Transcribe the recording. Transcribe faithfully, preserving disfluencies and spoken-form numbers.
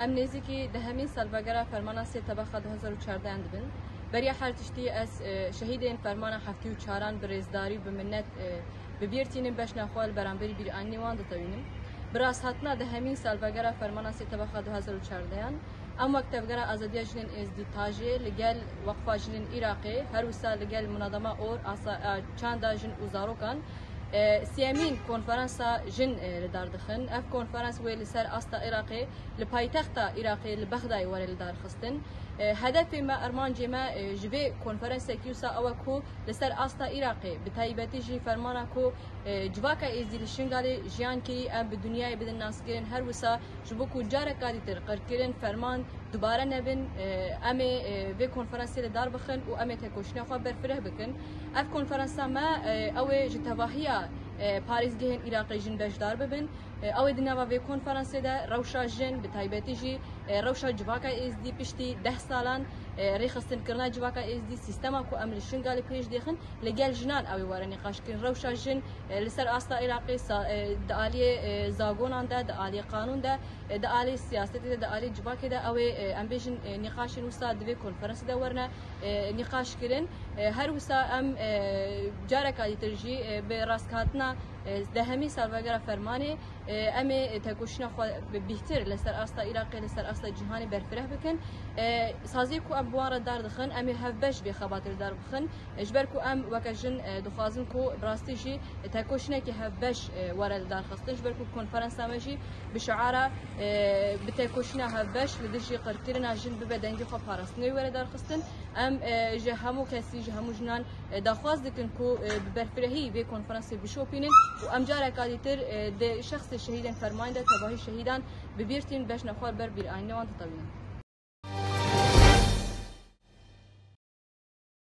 Em nêzîkî dehemîn salvegera fermana sê tebexa du hezar û çardehan dibin. Beriya her tiştî ez, e, şehîdên fermana heftê û çaran bi rêzdarî û bi minnet, e, bi bîr tînim, beşna xwe li beramberî bîranînê wan ditewînim. Bi rasthatina dehemîn salvegera fermana sê tebexa du hezar û çardehan, em wek Tevgera Azadiya Jinên Êzdî Tajê li gel Weqfa Jinên Iraqê, her wisa li gel Munazema Or, Asa-, e, Çanda Jin û Zarokan, e, siyemîn konferansa jin, e, li dar dixin. Ev konferans wê li ser asta Iraqê li paytexta Iraqê li Bexdayê were li dar xistin. E, hedefê me, armancê me, e, ji vê konferansekî wisa ew e ku li ser asta Iraqê, bi taybetî jî fermana ku, e, civaka Êzdî li Şingalê jiyan kirî, em bi dinyayê bidin naskirin, her wisa ji bo ku careka dîtir qirkirin, ferman dubare nebin, e, em ê, e, vê konferansê li dar bixin û em ê tekoşîna xwe berfireh bikin. Ev konferansa me, e, ew ê ji tevahiya, e, parêzgehên Iraqê jin beşdar bibin. E, ew ê di nava vê konferansê de rewşa jin, bi taybetî jî, e, rewşa civaka Êzdî piştî deh salan, e, rêxistinkirina civaka Êzdî, sîstema ku em li Şingalê pêş dêxin, li gel jinan ew ê were nîqaşkirin. Rewşa jin, e, li ser asta Iraqê sa-, e, di aliyê, e, zagonan de, di aliyê qanûn de, e, di aliyê siyasetê de, di aliyê civakê de ew ê, e, em bêjin, e, nîqaşên wisa di vê konferansê de werine, e, nîqaşkirin. E, her wisa em, e, careka dîtir jî, e, bi rasthatina, e, dehemîn salvegera fermanê, e, em ê tekoşîna xwe bi bîhtir li ser asta Iraqê, li ser asta cîhanê berfireh bikin. E, saziyê ku em bi wan re dar dixin, em ê hevbeş vê xebatê li dar bixin. E, ji ber ku em weke jin, e, dixwazin ku bi rastî jî tekoşînekî hevbeş, e, were li dar xistin. Ji ber ku konferansa me jî bi şiara, e, bi tekoşîna hevbeş li dijî qirkirina jin bibe dengê xwe parastinê were dar xistin. Em, e, ji hemû kesî, ji hemû jinan, e, daxwaz dikin ku, e, bi berfirehî vê konferansê bişopînin û em careka dîtir, e, di şexsê şehîdên fermanê de tevahî şehîdan bi bîr tînin, beşna xwe li ber bîranînê wan ditewînin.